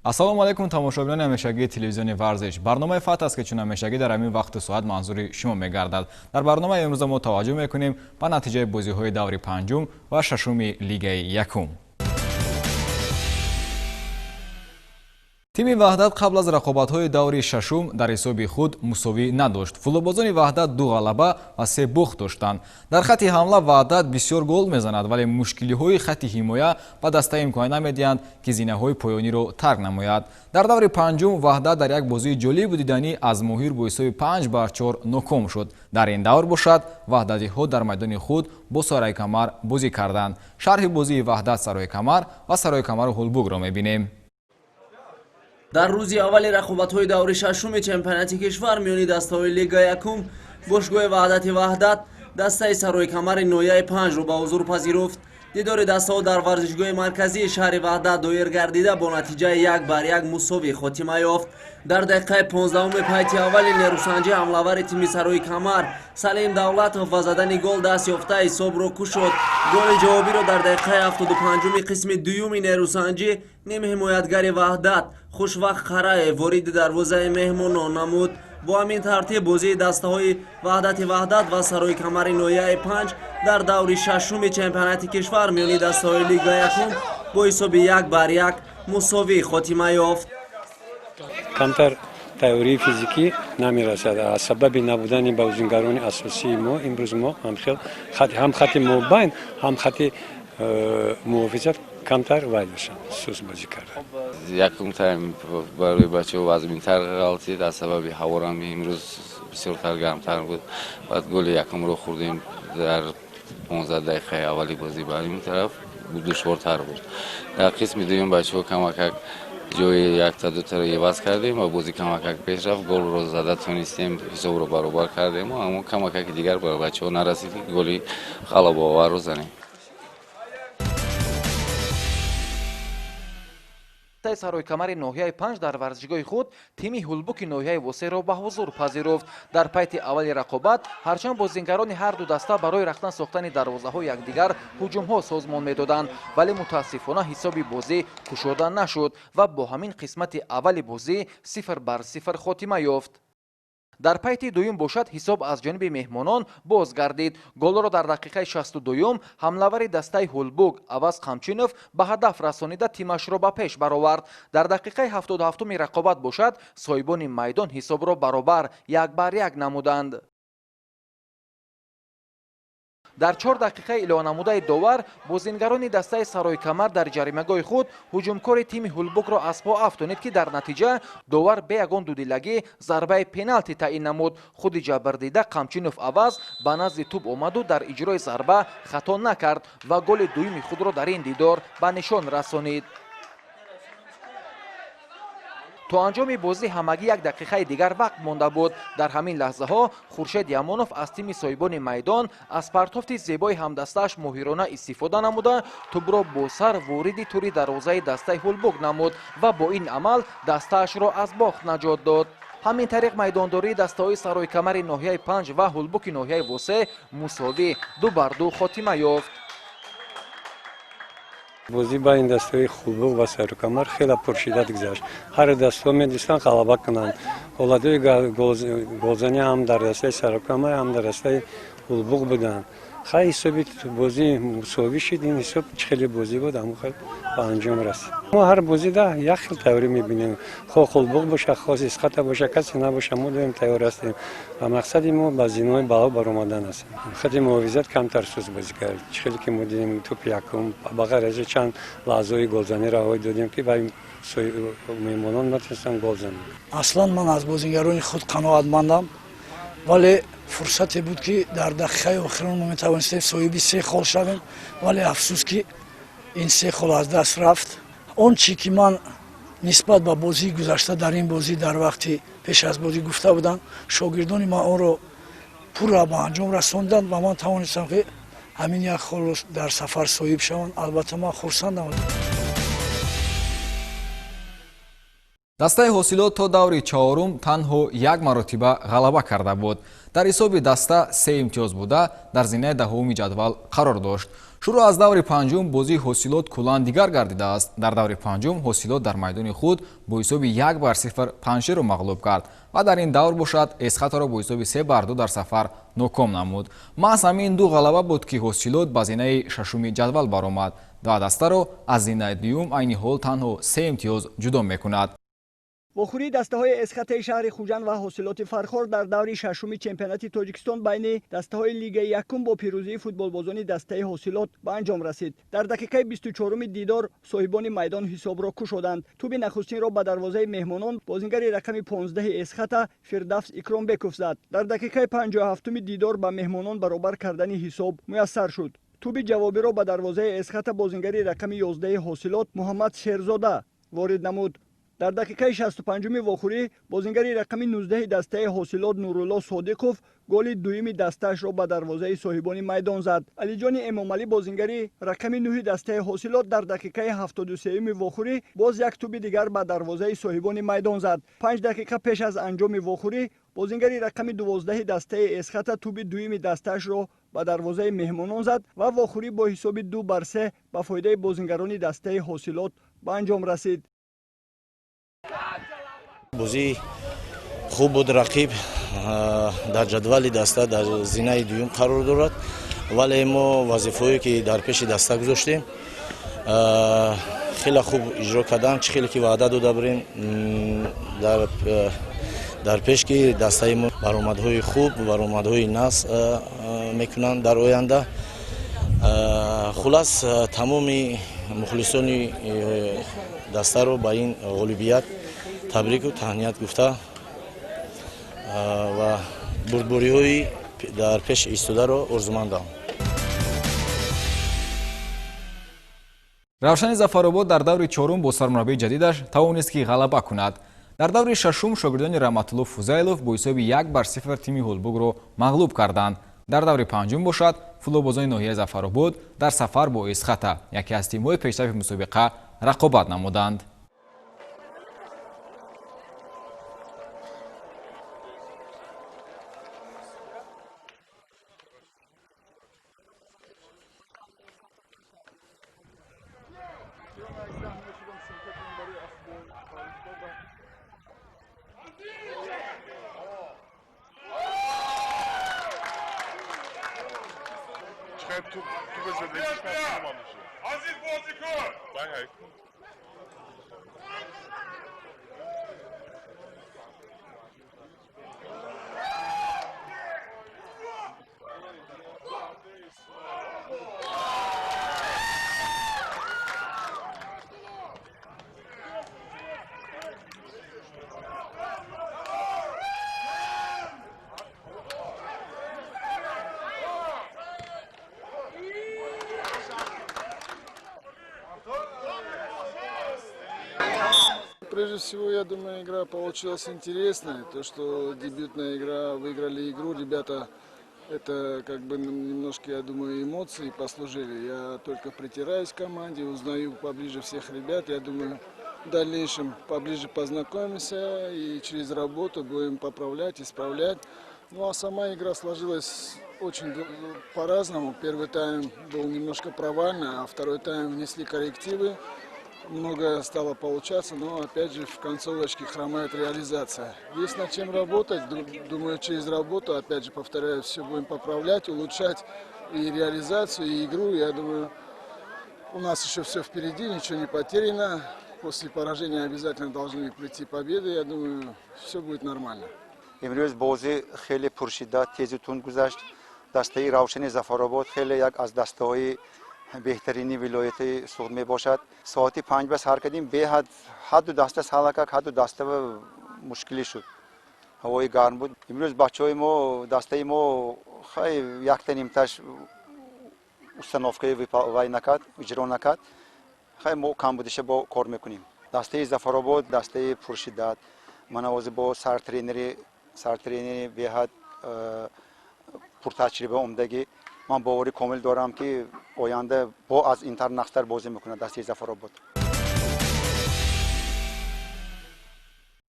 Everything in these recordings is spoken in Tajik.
Ассалому алайкум, тамошобинони ҳамешагии телевизиони Варзиш. Барномаи Фатҳ аст, ки чун ҳамешагӣ дар ҳамин вақту соат манзури шумо мегардад. Дар барномаи имрӯза мо таваҷҷӯҳ мекунем ба натиҷаи бозиҳои даври панҷум ва шашуми Лигаи якум. Тими Ваҳдат қабл аз рақобатҳои даври шашум дар ҳисоби худ мусовӣ надошт. Футболбозони Ваҳдат ду ғалаба ва се бохт доштанд. Дар хатти ҳамла Ваҳдат бисёр гол мезанад, вале мушкилиҳои хатти ҳимоя ба даста имкон намедиҳанд, ки зинаҳои поёниро тарк намояд. Дар даври панҷум Ваҳдат дар як бозии ҷолибу диданӣ аз Моҳир бо ҳисоби 5-4 ноком шуд. Дар ин давр бошад, ваҳдатиҳо дар майдони худ бо Саройкамар бозӣ карданд. Шарҳи бозии Ваҳдат Саройкамар ва Саройкамару Ҳулбукро мебинем. Дар рӯзи аввали рақобатҳои даври шашуми чемпионати кишвар миёни дастаҳои Лига якум, бошгоҳи Ваҳдати Ваҳдат дастаи Саройкамари ноҳияи панҷро ба ҳузур пазируфт. Дидори дастаҳо дар варзишгоҳи марказии шаҳри Ваҳдат доир гардида, бо натиҷаи 1-1 мусовӣ хотима ёфт. Дар дақиқаи 15-уми пайти аввали нерӯсанҷи ҳамлавари тими Саройкамар Салим Давлатов ба задани гол даст ёфта, ҳисобро кушод. Голи ҷавобиро дар дақиқаи 75-уми қисми дуюми нерӯсанҷӣ нимҳимоятгари Ваҳдат Хушвақт Қараев вориди дарвозаи меҳмонон намуд. Бо ҳамин тартиб бозии дастаҳои Ваҳдати Ваҳдат ва Саройкамари ноҳияи панҷ дар даври шашуми чемпионати кишвар миёни дастаҳои Лига якум бо ҳисоби 1-1 мусовӣ хотима ёфт. Камтар тайёрии физикӣ намерасад аз сабаби набудани бозингарони асосии мо. Имрӯз мо ҳам хати мобайн, ҳам хати муҳофизат камтар вай доштанд, сус бозӣ карданд. Якум тайм барои бачаҳо вазминтар ғалтид аз сабаби ҳаворам, имрӯз бисёртар гармтар буд. Баъд голи якумро хӯрдем дар 15 дақиқаи аввали бозӣ, ба ин тараф душвортар буд. Дар қисми дуюм бачаҳо камакак ҷои якта дутаро иваз кардем ва бозӣ камакак пеш рафт, голро зада тонистем, ҳисобро баробар кардем, аммо камакаки дигар ба бачаҳо нарасид, ки голи ғалабаоварро занем. Дастаи Саройкамари ноҳияи панҷ дар варзишгоҳи худ тими Ҳулбуки ноҳияи Восеро ба ҳузур пазируфт. Дар пайти аввали рақобат ҳарчанд бозингарони ҳар ду даста барои рахтан сохтани дарвозаҳои якдигар ҳуҷумҳо созмон медоданд, вале мутаассифона ҳисоби бозӣ кушода нашуд ва бо ҳамин қисмати аввали бозӣ 0-0 хотима ёфт. Дар пайти дуюм бошад, ҳисоб аз ҷониби меҳмонон боз гардид. Голро дар дақиқаи 62-юм ҳамлавари дастаи Ҳулбук Аваз Қамчинов ба ҳадаф расонида, тимашро ба пеш баровард. Дар дақиқаи 77-уми рақобат бошад, соҳибони майдон ҳисобро баробар 1-1 намуданд. Дар 4 дақиқаи илованамудаи довар бозингарони дастаи Саройкамар дар ҷаримагоҳи худ ҳуҷумкори тими Ҳулбукро аз по афтонид, ки дар натиҷа довар бе ягон дудилагӣ зарбаи пеналти таъин намуд. Худи ҷабрдида Қамчинов Аваз ба назди тӯб омаду дар иҷрои зарба хато накард ва голи дуюми худро дар ин дидор ба нишон расонид. То анҷоми бозӣ ҳамагӣ як дақиқаи дигар вақт монда буд. Дар ҳамин лаҳзаҳо Хуршед Ямонов аз тими соҳибони майдон аз партофти зебои ҳамдастааш моҳирона истифода намуда, тӯбро бо сар вориди тури дарвозаи дастаи Ҳулбук намуд ва бо ин амал дастаашро аз бохт наҷот дод. Ҳамин тариқ майдондории дастаҳои Саройкамари ноҳияи панҷ ва Ҳулбуки ноҳияи Восе мусовӣ 2-2 хотима ёфт. Бозӣ байни дастаҳои Хулбук ва Саройкамар хеле пуршиддат гузашт. Ҳар дастаҳо медонистанд ғалаба кунанд. Ҳолатҳои голзанӣ ҳам дар дастаи Саройкамар, ҳам дар дастаи Хулбук буданд. Хай, ҳисоби бозӣ мусовӣ шуд. Ин ҳисоб чӣ хеле бозӣ буд, ҳамон хел ба анҷом расид. Мо ҳар бозида як хел тайёрӣ мебинем, хоҳ Хулбук боша, хоҳ Исхата боша, касе набоша, мо доим тайёр ҳастем ва мақсади мо ба зинаҳои бало баромадан аст. Хати муҳофизат камтар суст бозӣ кард, чӣ хеле ки мо дидем, тӯпи якум, ба ғайр аз чанд лаҳзаҳои голзанӣ раҳоӣ додем, ки вай меҳмонон натонистанд гол зананд. Аслан ман аз бозингарони худ қаноатмандам, вале фурсате буд, ки дар дақиқаи охирон мо метавонистем соҳиби се хол шавем, вале афсӯс, ки ин се хол аз даст рафт. Он чӣ ки ман нисбат ба бозии гузашта дар ин бозӣ дар вақти пеш аз бозӣ гуфта будам, шогирдони ман онро пурра ба анҷом расонданд ва ман тавонистам, ки ҳамин як холро дар сафар соҳиб шаванд. Албатта, ман хурсандам. Дастаи Ҳосилот то даври чаҳорум танҳо як маротиба ғалаба карда буд. Дар ҳисоби даста се имтиёз буда, дар зинаи 10-уми ҷадвал қарор дошт. Шурӯъ аз даври панҷум бозии Ҳосилот куллан дигар гардидааст. Дар даври панҷум Ҳосилот дар майдони худ бо ҳисоби 1-0 Панҷшерро мағлуб кард ва дар ин давр бошад, Эсхатаро бо ҳисоби 3-2 дар сафар ноком намуд. Маҳз ҳамин ду ғалаба буд, ки Ҳосилот ба зинаи шашуми ҷадвал баромад ва дастаро аз зинаи дуюм айни ҳол танҳо се имтиёз ҷудо мекунад. Вохӯрии дастаҳои Эсхатаи шаҳри Хуҷанд ва Ҳосилоти Фархор дар даври шашуми чемпионати Тоҷикистон байни дастаҳои лигаи якум бо пирӯзии футболбозони дастаи Ҳосилот ба анҷом расид. Дар дақиқаи 24-уми дидор соҳибони майдон ҳисобро кушоданд. Туби нахустинро ба дарвозаи меҳмонон бозингари рақами 15 Эсхата Фирдавс Икромбеков зад. Дар дақиқаи 57-уми дидор ба меҳмонон баробар кардани ҳисоб муяссар шуд. Туби ҷавобиро ба дарвозаи Эсхата бозингари рақами 11 Ҳосилот Муҳаммад Шерзода ворид намуд. Дар дақиқаи 65-уми вохӯрӣ бозингари рақами 19 дастаи Ҳосилот Нурулло Содиқов голи дуюми дастаашро ба дарвозаи соҳибони майдон зад. Алиҷони Эмомалӣ, бозингари рақами 9 дастаи Ҳосилот, дар дақиқаи 73-уми вохӯрӣ боз як туби дигар ба дарвозаи соҳибони майдон зад. 5 дақиқа пеш аз анҷоми вохӯрӣ бозингари рақами 12 дастаи Эсхата туби дуюми дастаашро ба дарвозаи меҳмонон зад ва вохӯрӣ бо ҳисоби 2-3 ба фоидаи бозингарони дастаи Ҳосилот ба анҷом расид. Бозӣ хуб буд. Рақиб дар ҷадвали даста дар зинаи дуюм қарор дорад, вале мо вазифаҳое ки дар пеши даста гузоштем, хеле хуб иҷро кардам. Чӣ хеле ки ваъда дода будем дар пеш, ки дастаи мо баромадҳои хуб, баромадҳои нағз мекунанд дар оянда. Хулас, тамоми мухлисони дастаро ба ин ғолибият табрику таҳният гуфта ва бурдбориҳои дар пеш истодаро орзумандам. Равшани Зафаробод дар даври чорум бо сармураббии ҷадидаш тавонист, ки ғалаба кунад. Дар даври шашум шогирдони Раҳматулло Фузайлов бо ҳисоби 1-0 тими Ҳулбукро мағлуб карданд. Дар даври панҷум бошад, футболбозони ноҳияи Зафаробод дар сафар бо Эсхата, яке аз тимҳои пешсафи мусобиқа, рақобат намуданд. Прежде всего, я думаю, игра получилась интересная. То, что дебютная игра, выиграли игру, ребята, это как бы немножко, я думаю, эмоции послужили. Я только притираюсь к команде, узнаю поближе всех ребят. Я думаю, в дальнейшем поближе познакомимся и через работу будем поправлять, исправлять. Ну а сама игра сложилась очень по-разному. Первый тайм был немножко провальный, а второй тайм внесли коррективы. Многое стало получаться, но опять же в концовочке хромает реализация. Есть над чем работать, думаю, через работу, опять же, повторяю, все будем поправлять, улучшать и реализацию, и игру. Я думаю, у нас еще все впереди, ничего не потеряно. После поражения обязательно должны прийти победы. Я думаю, все будет нормально. Имрӯз бозӣ хеле пуршиддат, тезу тунд гузашт. Дастаи Равшани Зафаробод хеле як аз дастаҳои беҳтарини вилояти Суғд мебошад. Соати 5 ба сар кардем, беҳад ҳадду даста салакак, ҳадду даста мушкилӣ шуд, ҳавои гарм буд. Имрӯз бачаҳои мо, дастаи мо хай якта нимташ установкаи вай накард, иҷро накард. Хай, мо камбудиша бо кор мекунем. Дастаи Зафаробод дастаи пуршиддат, мана ҳозир бо сартренери беҳад пуртаҷриба омдагӣ. Ман боварӣ комил дорам, ки оянда бо аз интар нағзтар бозӣ мекунад дастаи Зафаробод.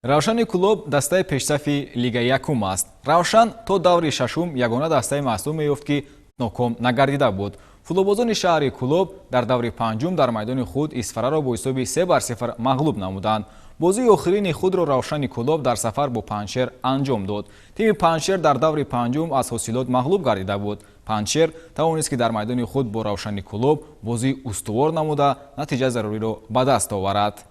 Равшани Кӯлоб дастаи пешсафи лигаи якум аст. Равшан то даври шашум ягона дастаи маҳсуб меёфт, ки ноком нагардида буд. Футболбозони шаҳри Кӯлоб дар даври панҷум дар майдони худ Исфараро бо ҳисоби 3-0 мағлуб намуданд. Бозии охирини худро Равшани Кӯлоб дар сафар бо Панҷшер анҷом дод. Тими Панҷшер дар даври панҷум аз Ҳосилот мағлуб гардида буд. Панҷшер тавонист, ки дар майдони худ бо Равшани Кӯлоб бозии устувор намуда, натиҷаи заруриро ба даст оварад.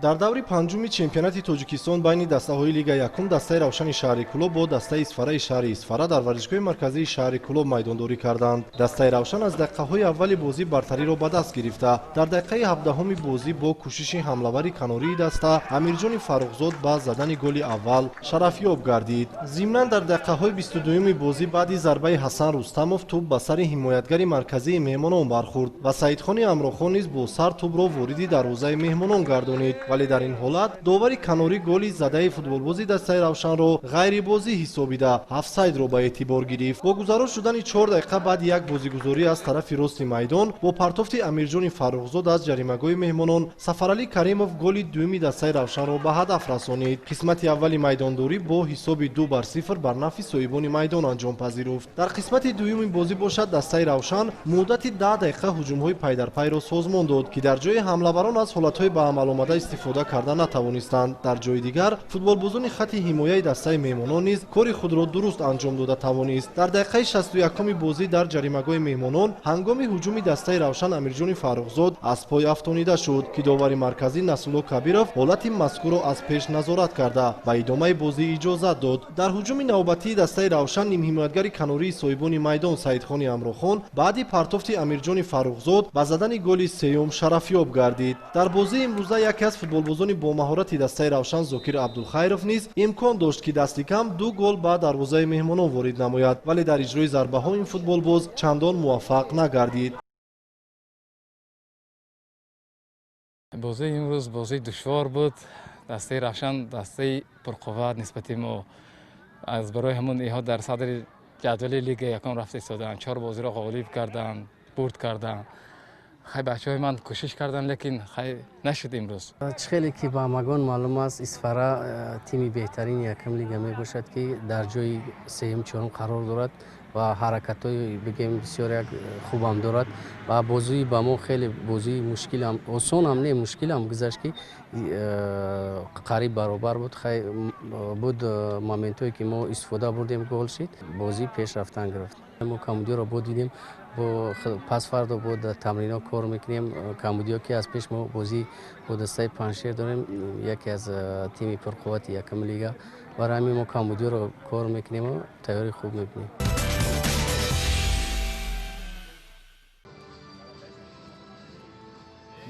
Дар даври панҷуми чемпионати Тоҷикистон байни дастаҳои Лига якум дастаи Равшани шаҳри Кӯлоб бо дастаи Исфараи шаҳри Исфара дар варзишгоҳи марказии шаҳри Кӯлоб майдондорӣ карданд. Дастаи Равшан аз дақиқаҳои аввали бозӣ бартариро ба даст гирифта, дар дақиқаи 17-уми бозӣ бо кӯшиши ҳамлавари канории даста Амирҷони Фаррухзод ба задани голи аввал шарафёб гардид. Зимнан дар дақиқаҳои 22-юми бозӣ баъди зарбаи Ҳасан Рустамов тӯб ба сари ҳимоятгари марказии меҳмонон бархӯрд ва Саидхони Амрохон низ бо сар тӯбро вориди дарвозаи меҳмонон гардонид. Вале дар ин ҳолат довари канорӣ голи задаи футболбози дастаи Равшанро ғайрибозӣ ҳисобида, офсайдро ба эътибор гирифт. Бо гузаро шудани 4 дақиқа баъди як бозигузорӣ аз тарафи рости майдон бо партофти Амирҷони Фаррухзод аз ҷаримагоҳи меҳмонон Сафаралӣ Каримов голи дуюми дастаи Равшанро ба ҳадаф расонид. Қисмати аввали майдондорӣ бо ҳисоби 2-0 бар нафъи соҳибони майдон анҷом пазируфт. Дар қисмати дуюми бозӣ бошад, дастаи Равшан муддати 10 дақиқа ҳуҷумҳои пайдарпайро созмон дод, ки дар ҷои ҳамлаварон аз ҳолатҳои ба амал омада истифода карда натавонистанд. Дар ҷои дигар футболбозони хатти ҳимояи дастаи меҳмонон низ кори худро дуруст анҷом дода тавонист. Дар дақиқаи 61-уми бозӣ дар ҷаримагоҳи меҳмонон ҳангоми ҳуҷуми дастаи Равшан Амирҷони Фаррухзод аз пой афтонида шуд, ки довари марказӣ Насрулло Кабиров ҳолати мазкурро аз пеш назорат карда ба идомаи бозӣ иҷозат дод. Дар ҳуҷуми навбатии дастаи Равшан нимҳимоятгари канории соҳибони майдон Саидхони Амрохон баъди партофти Амирҷони Фаррухзод ба задани голи сеюм шарафёб гардид. Дар бозии имрӯза яке аз футболбозони бомаҳорати дастаи Равшан Зокир Абдулхайров низ имкон дошт, ки дасти кам 2 гол ба дарвозаи меҳмонон ворид намояд, вале дар иҷрои зарбаҳо ин футболбоз чандон муваффақ нагардид. Бозии имрӯз бозии душвор буд. Дастаи Равшан дастаи пурқувват нисбати мо. Аз барои ҳамон иҳо дар садри ҷадвали лига якум рафта истоданд. 4 бозиро ғолиб карданд, бурд карданд. Хай бачаҳои ман кӯшиш карданд, лекин хай нашуд имрӯз. Чӣ хеле ки ба ҳамагон маълум аст, Исфара тими беҳтарини якум лига мебошад, ки дар ҷои сеюм чорум қарор дорад ва ҳаракатҳои бигем бисёр як хубам дорад ва бозии ба мо хеле бозии мушкилам, осонам не, мушкилам гузашт, ки қариб баробар буд. Хай буд моментҳое ки мо истифода бурдем, гол шид, бозӣ пеш рафтан гирифт. Мо камудиро бо дидем, бо пасфардо бо тамринҳо кор мекунем. Камудиё ки аз пеш мо бозӣ бо дастаи Панҷшер дорем, яке аз тими пурқуввати якум лига. Барои ҳамин мо камудиёро кор мекунему тайёрӣ хуб мекунем.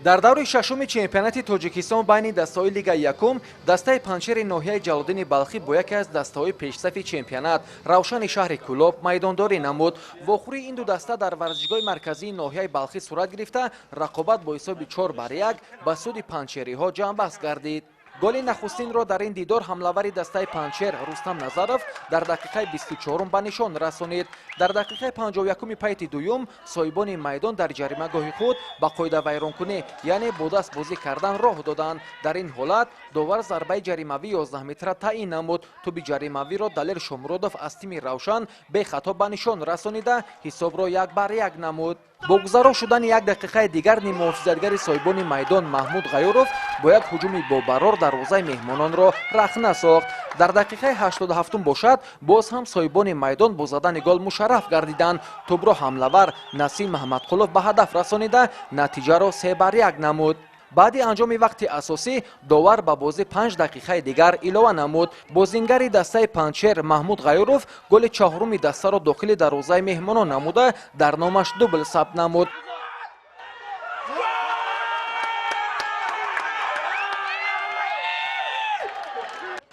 Дар даври шашуми чемпионати Тоҷикистон байни дастаҳои Лигаи якум дастаи Панҷшери ноҳияи Ҷалолиддини Балхӣ бо яке аз дастаҳои пешсафи чемпионат Равшани шаҳри Кӯлоб майдондорӣ намуд. Вохӯрии ин ду даста дар варзишгоҳи марказии ноҳияи Балхӣ сурат гирифта, рақобат бо ҳисоби 4-1 ба суди панҷшериҳо ҷамъбаст гардид. Голи нахустинро дар ин дидор ҳамлавари дастаи Панҷшер Рустам Назаров дар дақиқаи 24 ба нишон расонид. Дар дақиқаи 51-уми пайти дуюм соҳибони майдон дар ҷаримагоҳи худ ба қоидавайронкунӣ, яъне бо даст бозӣ кардан роҳ доданд. Дар ин ҳолат довар зарбаи ҷаримавӣ 11 метра таъин намуд. Тӯби ҷаримавиро Далер Шомуродов аз тими Равшан бехато ба нишон расонида, ҳисобро 1-1 намуд. Бо гузаро шудани як дақиқаи дигар ниммуҳофизатгари соҳибони майдон Маҳмуд Ғайёров бо як ҳуҷуми бобарор дарвозаи меҳмононро рахна сохт. Дар дақиқаи 87 бошад, боз ҳам соҳибони майдон бо задани гол мушарраф гардиданд. Тӯбро ҳамлавар Насим Маҳмадқулов ба ҳадаф расонида, натиҷаро 3-1 намуд. Баъди анҷоми вақти асосӣ довар ба бозӣ 5 дақиқаи дигар илова намуд. Бозингари дастаи Панҷшер Маҳмуд Ғайёров голи чаҳоруми дастаро дохили дарвозаи меҳмонон намуда, дар номаш дубл сабт намуд.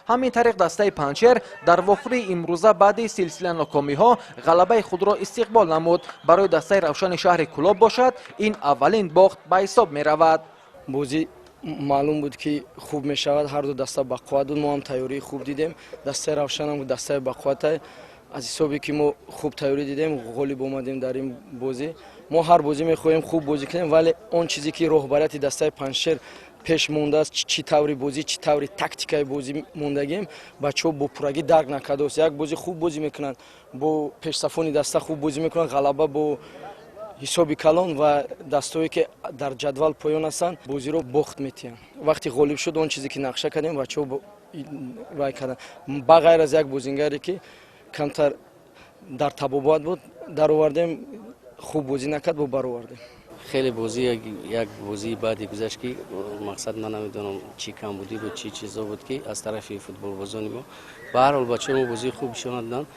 Ҳамин тариқ дастаи Панҷшер дар вохӯрии имрӯза баъди силсила нокомиҳо ғалабаи худро истиқбол намуд. Барои дастаи Равшани шаҳри Кӯлоб бошад, ин аввалин бохт ба ҳисоб меравад. Бозӣ маълум буд, ки хуб мешавад. Ҳар ду даста бақувват буд, мо ҳам тайёрии хуб дидем. Дастаи Равшанам дастаи бақуввата. Аз ҳисобе ки мо хуб тайёрӣ дидем, ғолиб омадем дар ин бозӣ. Мо ҳар бозӣ мехоҳем хуб бозӣ кунем, вале он чизе ки роҳбарияти дастаи Панҷшер пеш мондааст, чӣ таври бозӣ, чӣ таври тактикаи бозӣ мондагем, бачаҳо бо пуррагӣ дарк накардааст. Як бозӣ хуб бозӣ мекунанд, бо пешсафони даста хуб бозӣ мекунанд, ғалаба бо ҳисоби калон ва дастое ки дар ҷадвал поён ҳастанд, бозиро бохт метиҳанд. Вақте ғолиб шуд, он чизе ки нақша кардем, бачаҳо вай карданд. Ба ғайр аз як бозингаре ки камтар дар табобат буд, даровардем, хуб бозӣ накард, бо баровардем. Хеле бозӣ як бозии баъде гузашт ки мақсад ман намедонам чӣ камбудӣ буд, чӣ чизо буд ки аз тарафи футболбозони мо. Ба ҳар ҳол бачаҳои мо бозии хуб нишон доданд,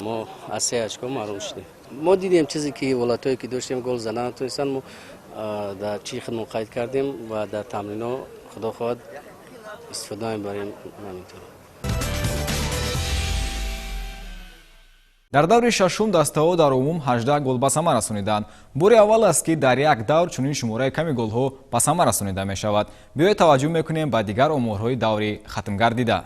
мо аз се очко маҳрум шудем. Мо дидем чизе ки ҳолатҳое ки доштем, гол зада натонистанд, мо дар чӣ худмон қайд кардем ва дар тамринҳо худо хоҳад истифода мебарем ҳаминтавр. Дар даври шашум дастаҳо дар умум 18 гол ба самар расониданд. Бори аввал аст ки дар як давр чунин шумораи ками голҳо ба самар расонида мешавад. Биёед таваҷҷӯҳ мекунем ба дигар оморҳои даври хатмгардида.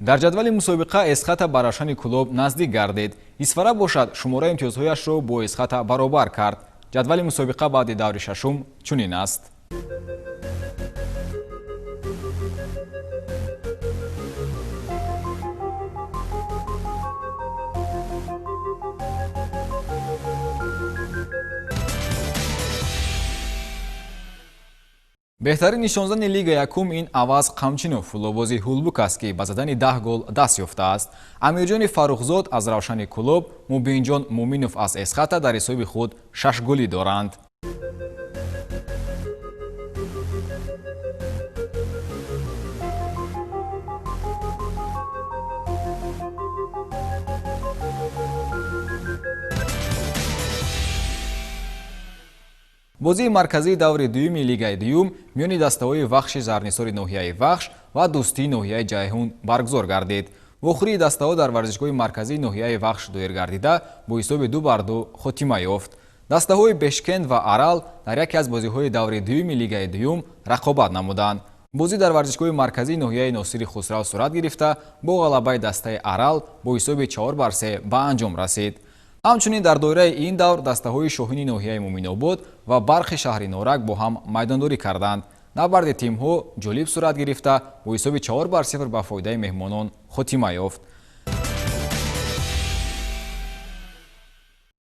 Дар ҷадвали мусобиқа Эсхата ба Равшани Кӯлоб наздик гардид. Исфара бошад шумораи имтиёзҳояшро бо Эсхата баробар кард. Ҷадвали мусобиқа баъди даври шашум чунин аст. Беҳтарин нишонзани Лига якум ин Аваз Қамчинов, футболбози Ҳулбук аст ки ба задани 10 гол даст ёфтааст. Амирҷони Фаррухзод аз Равшани Кӯлоб, Мубинҷон Муминов аз Эсхата дар ҳисоби худ 6 голӣ доранд. Бозии марказии даври дуюми Лигаи дуюм миёни дастаҳои Вахши Зарнисори ноҳияи Вахш ва Дӯстии ноҳияи Ҷайҳун баргузор гардид. Вохӯрии дастаҳо дар варзишгоҳи марказии ноҳияи Вахш доир гардида бо ҳисоби 2-2 хотима ёфт. Дастаҳои Бешкент ва Арал дар яке аз бозиҳои даври дуюми Лигаи дуюм рақобат намуданд. Бозӣ дар варзишгоҳи марказии ноҳияи Носири Хусрав сурат гирифта бо ғалабаи дастаи Арал бо ҳисоби 4-3 ба анҷом расид. Ҳамчунин дар доираи ин давр дастаҳои Шоҳини ноҳияи Муминобод ва Барқи шаҳри Норак бо ҳам майдондорӣ карданд. Набарди тимҳо ҷолиб сурат гирифта бо ҳисоби 4-0 ба фоидаи меҳмонон хотима ёфт.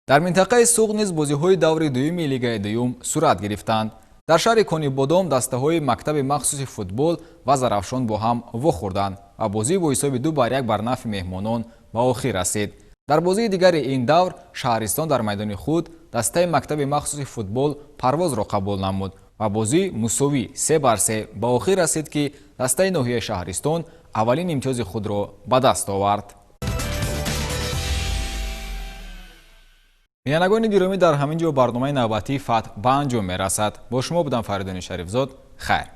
Дар минтақаи Суғд низ бозиҳои даври дуюми Лигаи дуюм сурат гирифтанд. Дар шаҳри Конибодом дастаҳои мактаби махсуси футбол ва Зарафшон бо ҳам вохӯрданд ва бозӣ бо ҳисоби 2-1 бар нафъи меҳмонон ба охир расид. Дар бозии дигари ин давр Шаҳристон дар майдони худ дастаи мактаби махсуси футбол Парвозро қабул намуд ва бозӣ мусовӣ 3-3 ба охир расид ки дастаи ноҳияи Шаҳристон аввалин имтиёзи худро ба даст овард. Бинандагони гиромӣ, дар ҳамин ҷо барномаи навбатии Фатҳ ба анҷом мерасад. Бо шумо будам Фаридуни Шарифзод. Хайр.